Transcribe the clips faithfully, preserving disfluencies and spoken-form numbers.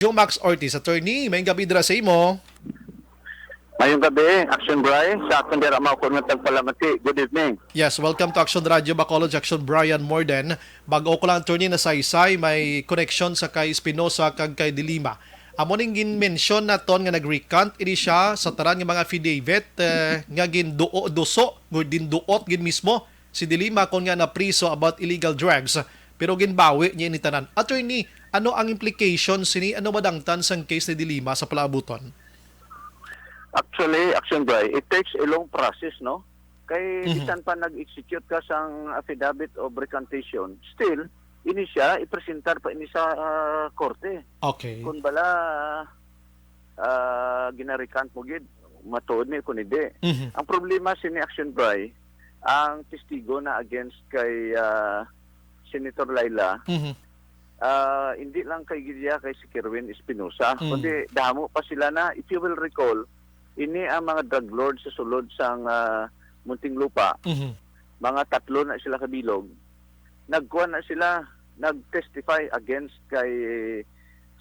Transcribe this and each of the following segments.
Joe Max Ortiz. Attorney, may gabi dira sa imo. Mayong gabi, Action Bry. Sa akon dira mao ko nga tagpalamati. Good evening. Yes, welcome to Action Radio Bacolod, Action Brian Morden. Bag-o ko lang, attorney, nasaysay, may connection sa kay Espinosa kag kay Dilima. Amo ning gin-mention naton nga nag-recant ini siya sa tanan nga mga affidavit, eh, nga ginduo-, duso, ginduot gid mismo si Dilima kon nga napriso about illegal drugs, pero ginbawi niya ini tanan. Attorney, ano ang implication sini? Ano madangtan sang case ni Dilima sa palaabuton? Actually, Action Bry, it takes a long process, no? Kay Mhm. bisan pa nag-execute ka sang affidavit of recantation, still, ini siya, ipresentar pa ini sa, ah, korte. Okay. Kung bala, ah, ginarecant mo gid, matuod ni kung hindi. Mhm. Ang problema sini, Action Bry, ang testigo na against kay, ah, Senator Laila, Mhm. ah, hindi lang kay Gidia, kay si Kerwin Espinosa, Mm. kundi damo pa sila na. If you will recall, ini ang mga drug lord sa sulod sang, ah, Muntinlupa. Mhm. Mga tatlo na sila kabilog. Nagkuha na sila, nag-testify against kay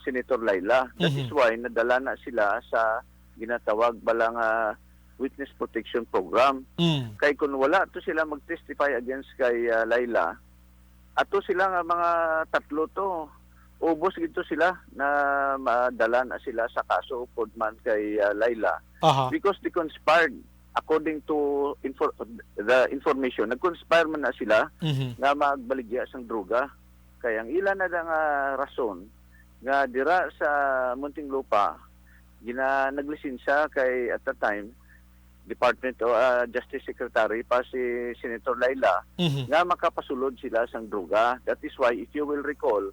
Senator Laila. That Mhm. is why nadala na sila sa ginatawag bala nga witness protection program. Mm. Kay kung wala to sila mag-testify against kay, ah, Laila, ato sila nga mga tatlo to, ubos gid to sila na madala na sila sa kaso upod man kay, ah, Laila. Aha. Because they conspired, according to infor-, the information, nag-conspire man na sila Mhm. nga magbaligya sang droga. Kay ang ila na nga rason nga dira sa Muntinlupa, gina-, naglisensya kay, at that time, Department of, ah, Justice Secretary pa si Senator Laila, Mhm. nga makapasulod sila sang droga. That is why, if you will recall,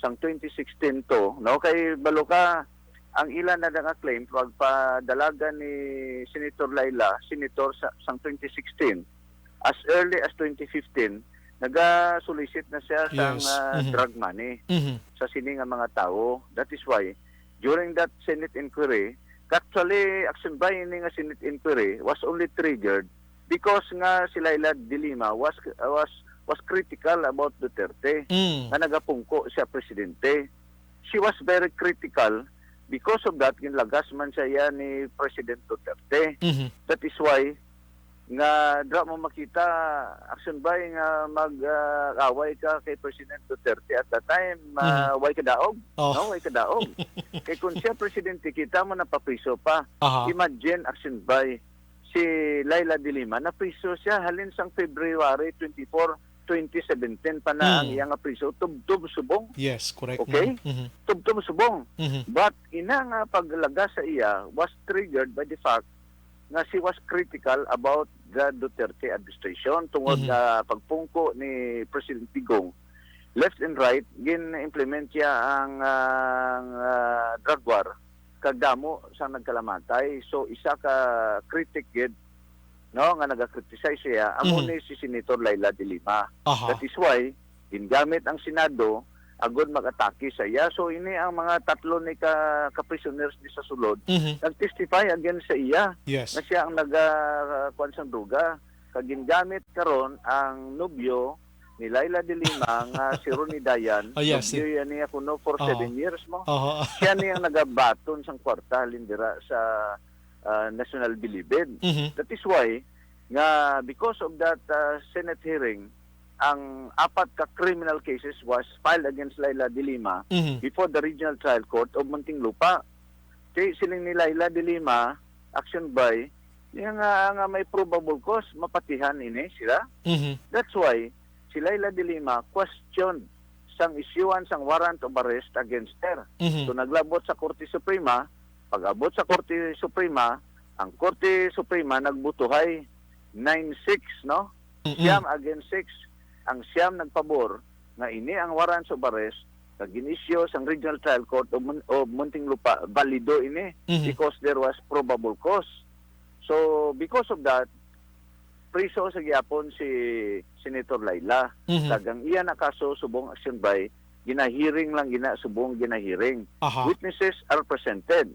sang twenty sixteen to, no, kay balo ka, ang ila na nga claim, pagpadalagan ni Senator Laila, senator sa, sang twenty sixteen, as early as twenty fifteen, naga-solicit na siya sang, Yes. ah, Mhm. drug money Mhm. sa sini nga mga tawo. That is why, during that Senate inquiry, actually, Action Bry, ini nga Senate inquiry was only triggered because nga si Laila de Lima was, was, was critical about Duterte, Mm. nga nagapungko siya presidente. She was very critical. Because of that, ginlagas man siya iya ni President Duterte. Mhm. That is why nga dra mo makita, Action Bry, nga mag, ah, away ka kay President Duterte at that time, ah, Mhm. way ka daog. Oh. No, way ka daog. Kay kung siya presidente, kita mo napapriso pa. Aha. Imagine, Action Bry, si Laila de Lima, napriso siya halin sang February twenty-four, twenty seventeen pa na ang Mm. iya nga priso, tubtob subong. Yes, correct, Okay? no? Mhm. Tubtob subong. Mhm. But ina nga paglagas sa iya was triggered by the fact nga she was critical about the Duterte administration tungod Mhm. nga pagpungko ni President Digong. Left and right, gin-implement niya ang, ang, ah, drug war, kag damo sa nagkalamatay. So, isa ka critic gid, no, nga naga-criticize siya, amo Mhm. ni si Senator Laila de Lima. Aha. That is why, gingamit ang Senado agud mag-atake sa iya. So, ini ang mga tatlo ni ka, ka prisoners ni sa sulod, Mhm. nag-testify against sa iya Yes. nga siya ang naga, kuwan sang droga. Kag gingamit karon ang nobyo ni Laila de Lima nga si Ronnie Dayan. Oh, yes. Nobyo yan niya kuno for Ah. seven years mo. Oho. Siya ni ang nagabaton sang kwarta halin dira sa, ah, National Bilibid. Mhm. That is why nga because of that, ah, Senate hearing, ang apat ka criminal cases was filed against Laila de Lima Mhm. before the Regional Trial Court of Muntinlupa. Kay siling ni Laila de Lima, Action Bry, niya nga, nga may probable cause, mapatihan ini sila. Mhm. That's why si Laila de Lima questioned sang isyuhan sang warrant of arrest against her. Mhm. So, naglabot sa Korte Suprema. Pag-abot sa Korte Suprema, ang Korte Suprema nagbutuhay nine six, no? Mm-mm. Siyam against six. Ang siyam nagpabor nga ini ang warrants of arrest nga gin-issue sang Regional Trial Court of Mun-, of Muntinlupa, balido ini Mhm. because there was probable cause. So, because of that, priso sa gyapon si Senator Laila. Mhm. Kag ang iya na kaso subong Action Bry, ginahearing lang gina, subong ginahearing. Aha. Witnesses are presented.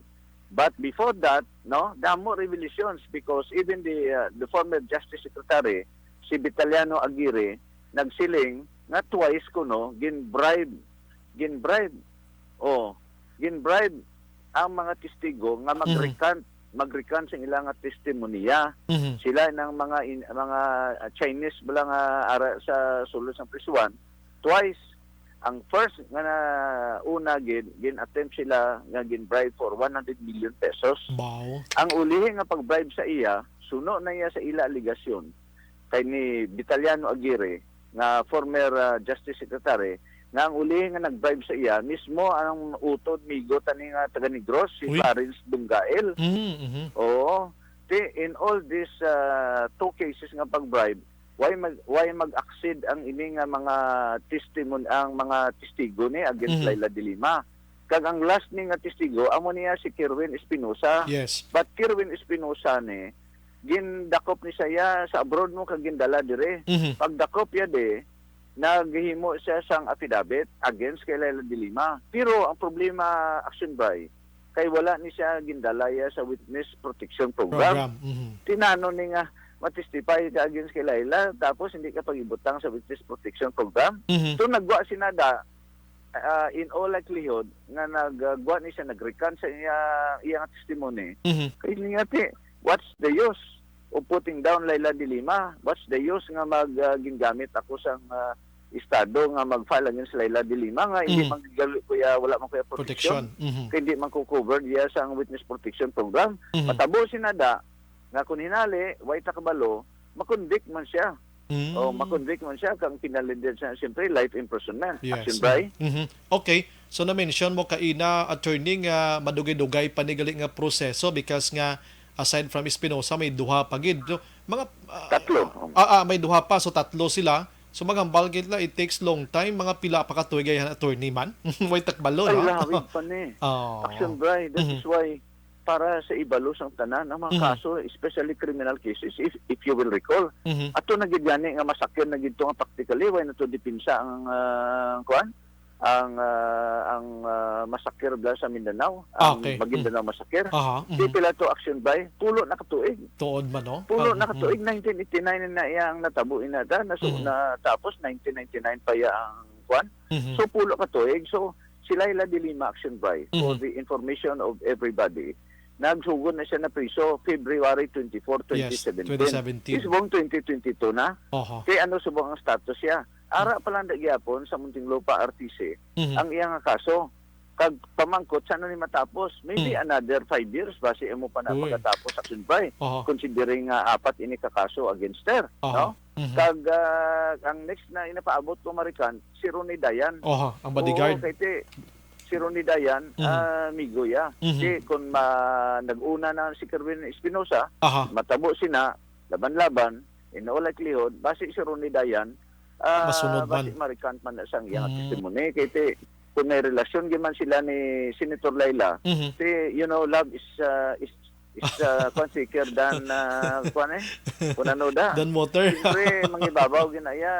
But before that, no, damo revelations because even the, uh, the former Justice Secretary, si Vitaliano Aguirre, nagsiling nga twice kuno gin-bribe. Gin-bribe. Oh, gin-bribe ang mga testigo nga Mhm. mag-recant, mag-recant sa ila nga testimonya. Mhm. Sila nang mga in-, mga, ah, Chinese bala nga ara sa sulod sang prisuhan, twice. Ang first nga na una gid, gin-attempt sila nga gin-bribe for one hundred million pesos. Wow. Ang ulihi nga pag-bribe sa iya, suno na iya sa ila alegasyon kay ni Vitaliano Aguirre, nga former, ah, Justice Secretary, nga ang ulihi nga nag-bribe sa iya mismo ang utod migo tani nga taga Negros, si Uy. Clarence Dunggael. Mm, mhm. Oo. Ti, in all these, ah, two cases nga pag-bribe, why mag-, why mag-accede ang ini nga mga testimon-, ang mga testigo ni against Mhm. Leila de Lima? Kag ang last ni nga testigo, amo niya si Kerwin Espinosa. Yes. But Kerwin Espinosa ni, gindakop ni siya sa abroad mo kag gindala dire. Mhm. Pagdakop ya de, naghimo siya sang affidavit against kay Leila de Lima. Pero ang problema, Action Bray, kay wala ni siya gindala ya sa witness protection program. Program, mhm. Tinano ni nga ma-testify ka against kay Leila, tapos hindi ka pag-ibutang sa witness protection program. Mhm. So, nagwa si Nada, ah, in all likelihood, nga nagwa ni siya, nag-recant sa iya, iya nga testimony. Mhm. Kay niya, ti, what's the use of putting down Leila de Lima? What's the use nga mag, ah, gingamit ako sang, ah, estado nga mag-file against Leila de Lima nga hindi Mhm. man gali ko ya, wala man ko ya protection, Protection. Mhm. kay hindi man ko covered ya sang witness protection program. Mhm. Matabo si Nada nga kung hinali, way ta kabalo, makonvict man siya. Mm. O, makonvict man siya kang penalidad sa, siyempre, life imprisonment. Yes. Action, Bray? Mhm. Okay. So, na-mention mo kaina, attorney, nga madugay-dugay pa ni gali nga proseso because nga, aside from Espinosa, may duha pa gid. So, mga, ah, Tatlo. ah, ah, may duha pa, so tatlo sila. So, maghambal gid la, it takes long time. Mga pila pa ka tuig ay, attorney man? Way ta kabalo, Ay, no? lahawig pa ni. Oh. Action, Bray. That Mhm. is why para sa ibalo sang tanan ang mga Mhm. kaso, especially criminal cases, if, if you will recall. Mhm. Ato na gid gani nga masakyan na gid to nga practically, way na to depensa ang, ah, kuan? Ang, ah, ang, ah, masakyan bala sa Mindanao, Ah, ang okay. Maguindanao masakyan. Aha, Di mhm. pila to, Action, Bray? Pulo na katuig. Tuod man, no? Pulo Pag, na katuig, mhm. nineteen eighty-nine na iya ang natabo ina ta, nasu-, Mhm. na, tapos nineteen ninety-nine pa iya ang kuan. Mhm. So, pulo katuig. So, si Leila de Lima, Action, Bray, for Mhm. the information of everybody, nagsugod na siya na priso February twenty-four, Yes, twenty seventeen. twenty seventeen. Subong twenty twenty-two na. Oho. Kay ano subong ang status siya? Ara pa lang da gyapon sa Muntinlupa, R T C, Mhm. ang iya nga kaso. Kag pamangkot, sa ano ni matapos? Maybe Mm. another five years ba si imo pa na Uy. pagkatapos, Action, Bray? Oho. Considering nga apat ini ka kaso against her, Oho. no? Mhm. Kag, ah, ang next na inapaabot ko, Marican, si Ronnie Dayan. Oho, ang bodyguard. Oo, kay ti, si Ronnie Dayan, Mhm. ah, migo ya. Mhm. Di, kung ma-, nag-una na si Kerwin Espinosa, Aha. matabo sina, laban-laban, in all likelihood, basi si Ronnie Dayan, ah, Masunod basi man. ma-recant man na sang iyang Mm. testimony. Kay ti, kung may relasyon gyud man sila ni Senator Leila, Mhm. ti, you know, love is, ah, is, is, ah, kwan, sicker than, ah, kwan eh, kung ano da. Than water. Siyempre, mangibabaw gyud na iya,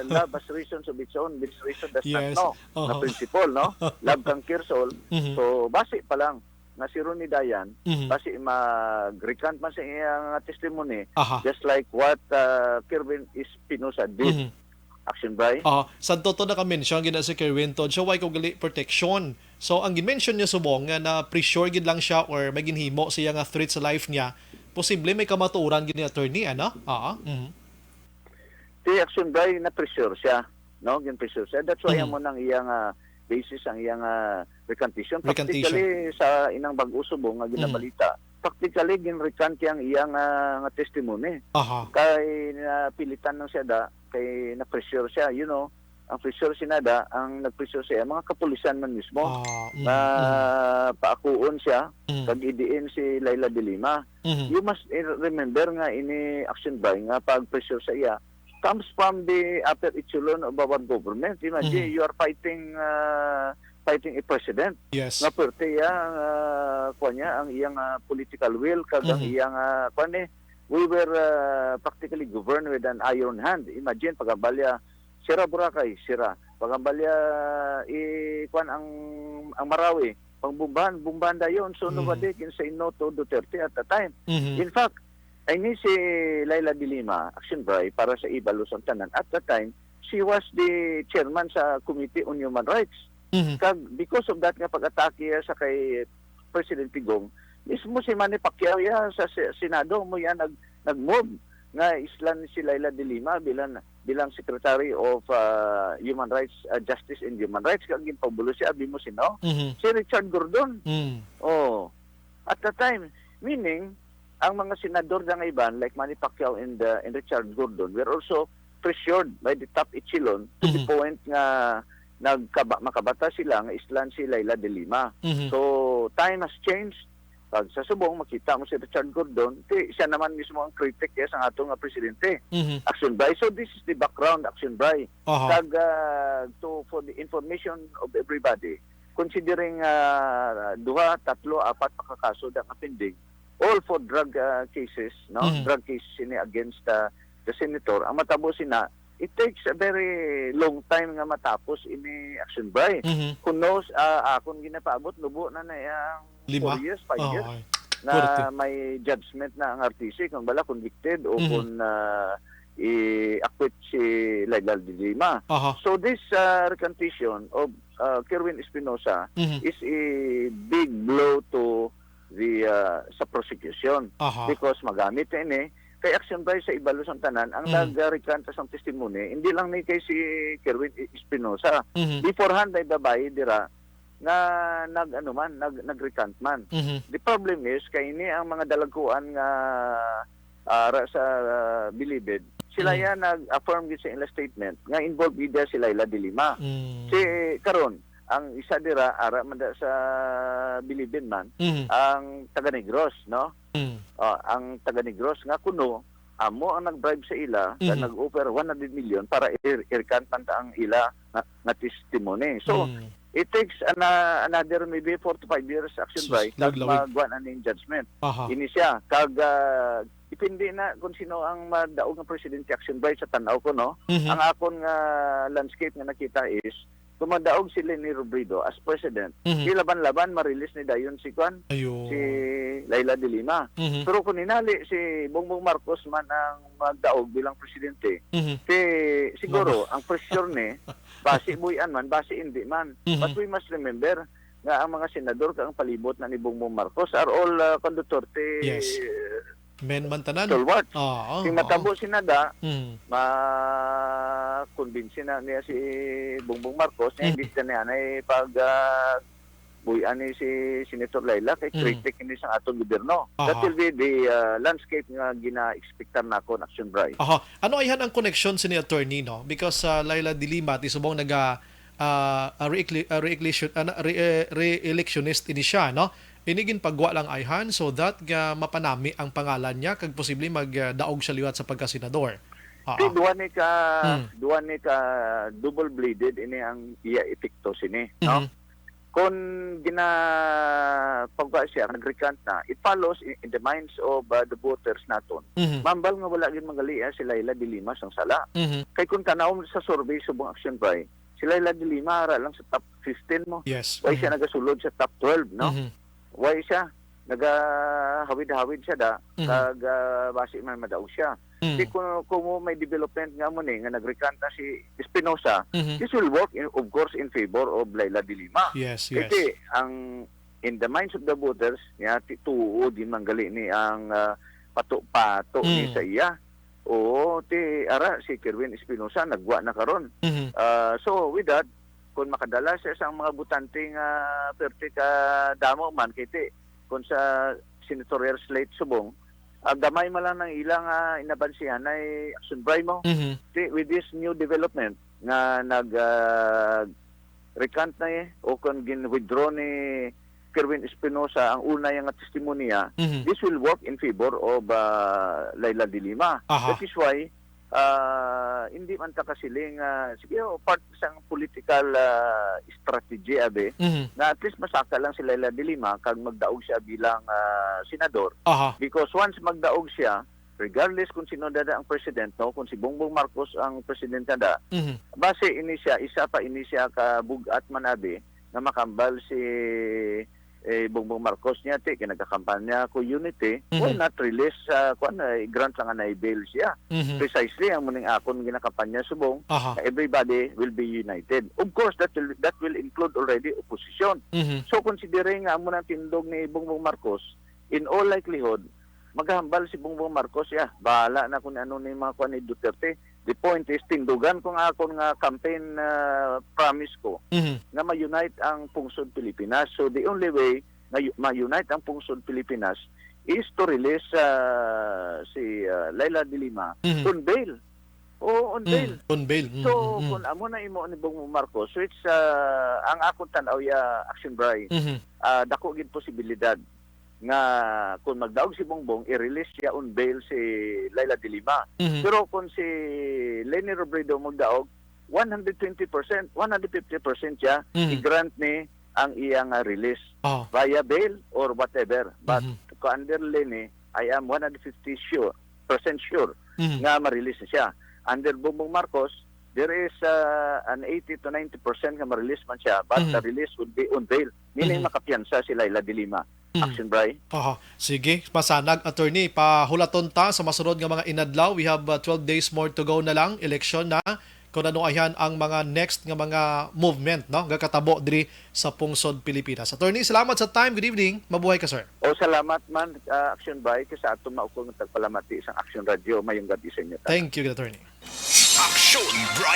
love has reasons of its own, which reason does not Yes. know, na Oho. principle, no? Love conquers all. Mhm. So, basi pa lang, nga si Ronnie Dayan, Mhm. basi mag-recant man sa iyang testimony, Aha. just like what, uh, Kerwin Espinosa did. Mhm. Action, Bray? Ah, sa totoo, naka-mention gid na si Kerwin tod siya way ko gali protection. So, ang gin-mention niya subong nga na-pressure gid lang siya or may ginhimo siya nga threat sa life niya, posible may kamatuoran gid ni attorney, ano? Ah, mhm. Si Action, Bray, na-pressure siya, no? Gin-pressure siya. That's why Mhm. amo nang iyang, ah, basis ang iyang, ah, recantation. Recantation. Practically, sa inang bag-o subong nga Mhm. ginabalita, practically, gin-recant niya ang iyang, ah, nga testimony. Aha. Kay napilitan lang siya da, kay na-pressure siya, you know, ang pressure si Nada, ang nag-pressure siya, mga kapulisan man mismo, Ah, mhm, na mhm. paakuon siya, Mhm. kag idiin si Leila de Lima. Mhm. You must, eh, remember nga ini, Action, Bray, nga pag-pressure sa iya comes from the upper echelon of our government. Imagine, Mhm. you are fighting, uh, fighting a president Yes. nga pwerte iya, uh, kuwan niya, ang iyang, uh, political will, kag ang Mhm. iyang, uh, kuwan eh, we were, uh, practically governed with an iron hand. Imagine, pag-ambal niya, sira Boracay, sira. Pag-ambal niya, i-, kuwan ang, ang Marawi, pangbombahan, bombahan dayon. So, Mhm. nobody can say no to Duterte at the time. Mhm. In fact, ay ni si Leila de Lima, Action, Bray, para sa ibalo sang tanan. At the time, she was the chairman sa Committee on Human Rights. Mhm. Kag because of that nga pag-atake sa kay Presidente Gong, mismo si Manny Pacquiao ya sa se-, Senado mo ya nag-, nag-move nga islan si Leila de Lima bilang, bilang Secretary of, ah, Human Rights, ah, Justice and Human Rights, kag ginpabulos siya, abi mo sino? Mhm. Si Richard Gordon. Mm. Oh. At the time, meaning, ang mga senador nga iban, like Manny Pacquiao and, uh, and Richard Gordon, were also pressured by the top echelon to the Mhm. point nga nagkaba-, makabata sila nga islan si Leila de Lima. Mhm. So, time has changed. Pag sa subong, makita mo si Richard Gordon, ti, siya naman mismo ang critic, eh, sa ato nga presidente. Mhm. Action Bray. So, this is the background, Action Bray. Aha. Kag, uh, to, for the information of everybody, considering, uh, duha, tatlo, apat pa ka kaso da nga pending, all for drug, uh, cases, no? Mhm. Drug cases ini against, uh, the senator. Ang matabo sina, it takes a very long time nga matapos ini, Action Bray. Mhm. Who knows, uh, akon ginapaabot, nubo na na yang Lima? Four years, five Oo, years ay. na Korte. may judgment na ang R T C, kung bala convicted o Mhm. kung, ah, i-acquit si Leila de Lima. Aha. So this, ah, recantation of, ah, Kerwin Espinosa Mhm. is a big blow to the, ah, sa prosecution. Aha. Because magamit na ini, kay Action Bray sa ibalo sang tanan, ang Mhm. nag-recant sa testimony, hindi lang ni kay si Kerwin Espinosa. Mhm. Beforehand, may babayi dira nga nag-, ano man, nag-, nag-recant man. Mhm. The problem is, kay ini ang mga dalagkuan nga, ah, ra-, sa, ah, bilibid, sila Mhm. yan nag-affirm gid sa ila statement nga involved gid si Leila de Lima. Mm. Si, karon, ang isa dira, ara man da sa bilibid man, Mhm. ang taga Negros, no? Mm. Ah, ang taga Negros nga kuno, amo ang nag-bribe sa ila, nga Mhm. nag-offer one hundred million para i-, i-recant man ta ang ila nga, nga testimony. So, Mm. it takes an-, another maybe four to five years, Action Sus, Bray, kag lawig-lawig. magwa na ning judgment. Aha. Ini siya, kag, ah, depende na kung sino ang madaog nga presidente, Action Bray, sa tanaw ko, no? Mhm. Ang akon nga landscape nga nakita is, kung madaog si Leni Robredo as president, Mhm. di laban-laban, ma-release ni dayon si kwan, Ayo. si Leila de Lima. Mhm. Pero kung hinali si Bongbong Marcos man ang magdaog bilang presidente, Mhm. si, siguro, Mama. ang pressure ni, basi buy-an man, basi hindi man. Mhm. But we must remember nga ang mga senador kag ang palibot na ni Bongbong Marcos are all, uh, kay Duterte Yes. Men man tanan. stalwart. Oo, Kung oo. matabo si Nada, Mhm. ma-convince na niya si Bongbong Marcos, niya Mhm. hindi na niya na ipag, ah, buy-an ni si Senator Leila kay Mhm. critic ini sa atong gobyerno. That Aha. will be the, ah, landscape nga gina-expectar nako, Action Bray. Aha. Ano ayhan ang connection sini, attorney, no? Because, ah, Leila de Lima, ti subong naga, ah, ah, re-ecli-, ah, re-election, ah, na-, re-, eh, re-electionist ini siya, no? Ini ginpagwa lang ayhan so that nga mapanami ang pangalan niya kag posible mag, ah, daog siya liwat sa pagkasenador. Ah, Ti ah. duha ni ka, Hmm. duha ni ka double-bladed ini ang iya epekto sini, no? Mhm. Kung gina-, pagwa siya, nag-recant na, it follows in, in the minds of, uh, the voters naton. Mhm. Mambal nga wala gyud manggalia si Leila de Lima sang sala. Mhm. Kay kung tanaw sa survey subong, Action Bray, si Leila de Lima ara lang sa top fifteen mo. Yes. Why siya Mhm. nagasulod sa top twelve, no? Mhm. Why siya? Nagahawid-hawid siya da, Mhm. kag, ah, basi man madaog siya. Mm. Di kuno, kuno may development nga mo ni, nga nag-recant na si Espinosa, Mhm. this will work, in, of course, in favor of Leila de Lima. Yes, yes. Kasi ang, in the minds of the voters, niya, ti-, tuo din man gali ni ang, ah, pato-pato ni Mm. sa iya. Oo, ti, ara, si Kerwin Espinosa, nagwa na karon. Mhm. Ah, so, with that, kung makadala siya sa mga botante nga perte ka damo man, kay ti, kung sa senatorial slate subong, ah, gamay man lang ang ilang, ah, inabansihan ay Action Bray mo. Mhm. Ti, with this new development nga nag, ah, recant na, eh, o kung gin-withdraw ni Kerwin Espinosa ang una niya nga testimonya, Mhm. this will work in favor of, ah, Leila de Lima. Aha. That is why, ah, hindi man ta kasiling, ah, sige, oh, part sang political, ah, strategy, abi, Mhm. na at least masaka lang si Leila de Lima kag magdaog siya bilang, ah, senador. Aha. Because once magdaog siya, regardless kung sino dada ang president, no, kung si Bongbong Marcos ang president na da, Mhm. base ini siya, isa pa ini siya ka bug-at man, abi, nga makambal si eh, Bongbong Marcos niya, ti, kinagakampanya ko unity, why Mhm. not release, ah, kuwan, eh, grant lang nga na bail siya. Mhm. Precisely, ang muning akon ginakampanya subong, Aha. na everybody will be united. Of course, that will, that will include already opposition. Mhm. So, considering nga amo nang tindog ni Bongbong Marcos, in all likelihood, maghambal si Bongbong Marcos, ya, bahala na kung ano ni mga kuwan ni Duterte. The point is, tindugan ko nga akon nga campaign, ah, promise ko Mhm. nga ma-unite ang pungsod Pilipinas. So, the only way nga yu-, ma-unite ang pungsod Pilipinas is to release, ah, si, ah, Leila de Lima Mhm. on bail. Oo, on bail. Mm, on bail. Mm, So, mm, mm. kung amo na imo ni Bongbong Marcos, which, ah, ang akong tan-aw ya, Action Bry, Mhm. ah, dako gid posibilidad nga kung magdaog si Bongbong, i-release siya on bail si Leila de Lima. Mhm. Pero kung si Leni Robredo magdaog, one hundred twenty percent, one hundred fifty percent siya, Mhm. i-grant ni ang iya nga release Oh. via bail or whatever. But Mhm. kung under Leni, I am one hundred fifty sure, percent sure Mhm. nga ma-release na siya. Under Bongbong Marcos, there is, uh, an eighty to ninety percent nga ma-release man siya, but Mhm. the release would be on bail. Meaning Mhm. makapiyansa si Leila de Lima. Mhm. Action, Bry? Aha. Sige, masanag, attorney. Pahulaton ta sa masunod nga mga inadlaw. We have, uh, twelve days more to go na lang. Eleksyon na. Kung ano ayan ang mga next nga mga movement, no, gakatabo diri sa pungsod Pilipinas. Attorney, salamat sa time. Good evening. Mabuhay ka, sir. O, salamat man, ah, Action Bry, kay sa aton maukol nga tagpalamati sang Action Radio. Mayong gabi sa inyo tanan. Thank you, attorney. Action Brian